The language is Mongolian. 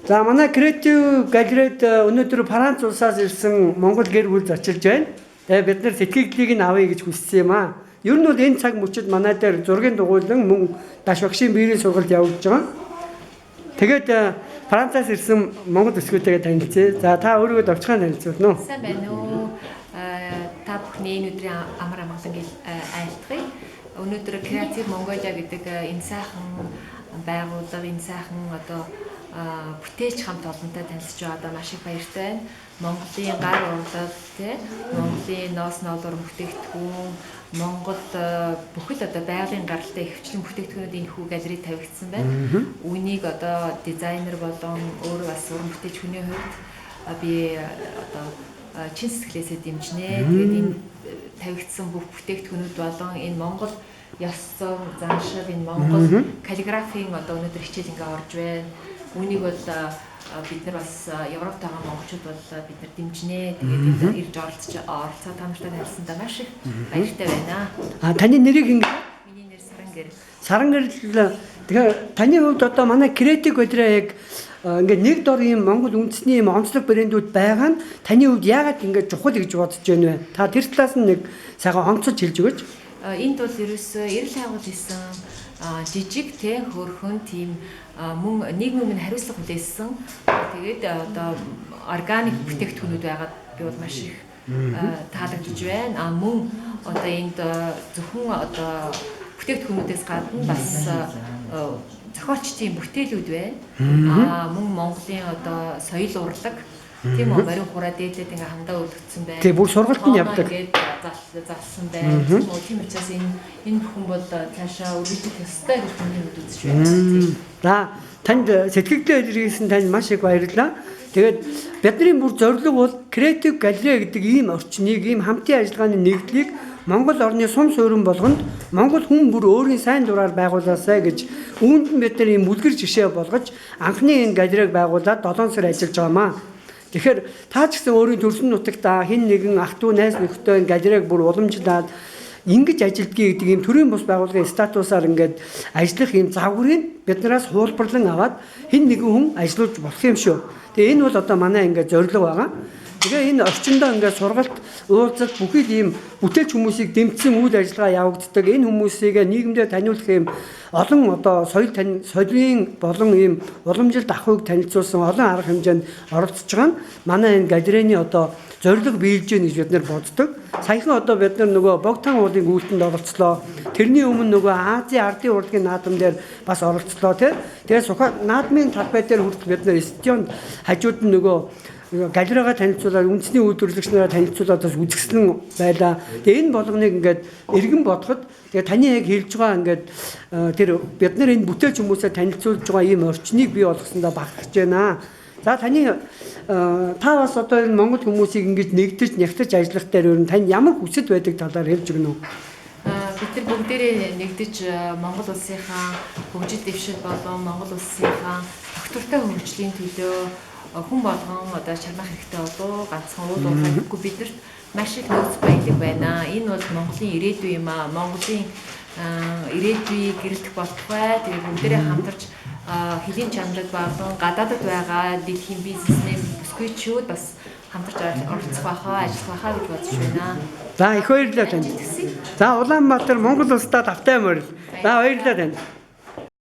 За, манай Creative галерейд өнөөдөр Франц улсаас ирсэн Монгол гэр бүл зочилж байна. Тэгээ бид нар сэтгэгдлийг нь авъя гэж хүссэн юм аа. Ер нь бол энэ цаг мөчид манай дээр зургийн дугуйлан мөн даш багшийн биерийн сургалт явагдаж байгаа. Тэгээд Францаас ирсэн Монгол өсгөөтэйгээ танилцъя. За, та өөрийгөө товчхон танилцуулна уу? Сайн байна уу? Та бүхний энэ өдрийн амар амгалан айлтгая. Өнөөдөр Creative Mongolia гэдэг энэ сайхан байгууллага, энэ сайхан одоо бүтээлч хамт олонтой танилцж байгаадаа маш их баяртай байна. Монголын гар урлал, тий, Монголын ноос ноолоор бүтээгдэхүүн, Монгол бүхэл одоо байгалийн гаралтай ихэвчлэн бүтээгдэхүүнүүд энэ хүү галерей тавигдсан байна. Үүнийг одоо дизайнер болон өөр бас уран бүтээлч хүний хувьд би одоо чин сэтгэлээсээ дэмжинэ. Тэгээд энэ тавигдсан бүх бүтээгдэхүүнүүд болон энэ Монгол ёс зүйн заншил, энэ Монгол каллиграфийн одоо өнөөдөр хичээл ингээ орж байна. Үүнийг бол бид нар бас Европт байгаа монголчууд бол бид нар дэмжинэ. Тэгээд энд ирж оролцоо та нартай танилцсандаа маш их баяртай байна. А, таны нэрийг ингэ Миний нэр Саран Гэрэл. Саран Гэрэл. Тэгэхээр таны хувьд одоо манай Creative галерей яг ингээд нэг дор ийм Монгол үндэсний ийм онцлог брэндүүд байгаа нь таны хувьд яагаад ингээд чухал гэж бодож байна вэ? Та тэр талаас нь нэг сайхан онцолж хэлж өгөөч. Энд бол ерөөсөө эрэл хайгуул хийсэн жижиг те хөөрхөн тийм мөн нийгмийн минь хариуцлага хүлээсэн. Тэгээд одоо органик бүтээгдэхүүнүүд байгаад би бол маш их таалагдж байна. А мөн одоо энд зөвхөн одоо бүтээгдэхүүнүүдээс гадна бас зохиолчдын бүтээлүүд байна. А мөн Монголын одоо соёл урлаг, тийм үү, барин хураа дээдлээд ингээ хандаа өлгцсөн байна. Тийм, бүр сургалт нь явдаг. Ингээд залсан байна. Тийм үү, тийм учраас энэ бүхэн бол цаашаа үргэлжлэх ёстой гэж миний хувьд үзэж байна. За, танд сэтгэгдлээ илэрхийлсэн танд маш их баярлалаа. Тэгээд бидний бүр зорилго бол Creative Gallery гэдэг ийм орчныг, ийм хамтын ажиллагааны нэгдлийг Монгол орны сум суурин болгонд Монгол хүн бүр өөрийн сайн дураар байгуулаасай гэж үүнд нь бид нар ийм үлгэр жишээ болгож анхны энэ галерейг байгуулад 7 сар ажиллаж байгаамаа. Тэгэхээр та ч гэсэн өөрийн төрсөн нутагт хэн нэгэн ах дүү найз нөхдөд энэ галерейг бүр уламжлаад ингэж ажилдгийг гэдэг ийм төрийн бус байгууллагын статусаар ингээд ажиллах ийм загварыг биднээс хуулбарлан аваад хэн нэгэн хүн ажиллуулж болох юм шүү. Тэгээ энэ бол одоо манай ингээд зорилго байгаа. Тэгээ энэ орчиндөө ингээд сургалт, уулзалт, бүхий л ийм бүтээлч хүмүүсийг дэмжсэн үйл ажиллагаа явагддаг. Энэ хүмүүсийг нийгэмдээ таниулах ийм олон одоо соёл тань соёлын болон ийм уламжилт ахуйг танилцуулсан олон арга хэмжээнд оролцож байгаа нь манай энэ галерейний одоо зорилго биелж гэнэ гэж бид нар боддог. Саяхан одоо бид нар нөгөө Богтан уулын гүйлтэнд оролцлоо. Тэрний өмнө нөгөө Азийн ардын урлагийн наадам дээр бас оролцлоо, тий. Тэгээ Сухаа наадмын талбай дээр хүртэл бид нар стадионд хажууд нь нөгөө галерейгаа танилцуулаад, үндэсний үйлдвэрлэгч нараа танилцуулаад бас үзэсгэлэн байлаа. Тэгээ энэ болгоныг ингээд эргэн бодоход тэгээ таны яг хэлж байгаа ингээд тэр бид нар энэ бүтээлч хүмүүсээ танилцуулж байгаа ийм орчныг бий болгосондоо бахархаж байна. За, таны та бас одоо энэ Монгол хүмүүсийг ингэж нэгдэж, нягтаж ажиллах дээр ер нь танд ямар хүсэл байдаг талаар хэлж өгнө үү? Бид нар бүгдээрээ нэгдэж Монгол улсынхаа хөгжил дэвшил болон Монгол улсынхаа тогтвортой хөгжлийн төлөө хүн болгон одоо чармах хэрэгтэй болов, ганцхан уул уурхай гэхгүй биднэрт маш их нөөц баялаг байна. Энэ бол Монголын ирээдүй юм аа. Монголын ирээдүйг гэрэлтэх болтугай. Тэгээд бүгдээрээ хамтарч хөлийн чанарыг болон гадаадад байгаа дэлхийн бизнесмен бүсгүйчүүд бас хамтарч оролцох байхаа, ажиллах байхаа гэж бодож байна. За, их баярлалаа танд. За, Улаанбаатар Монгол улсдаа тавтай морил. За, баярлалаа танд.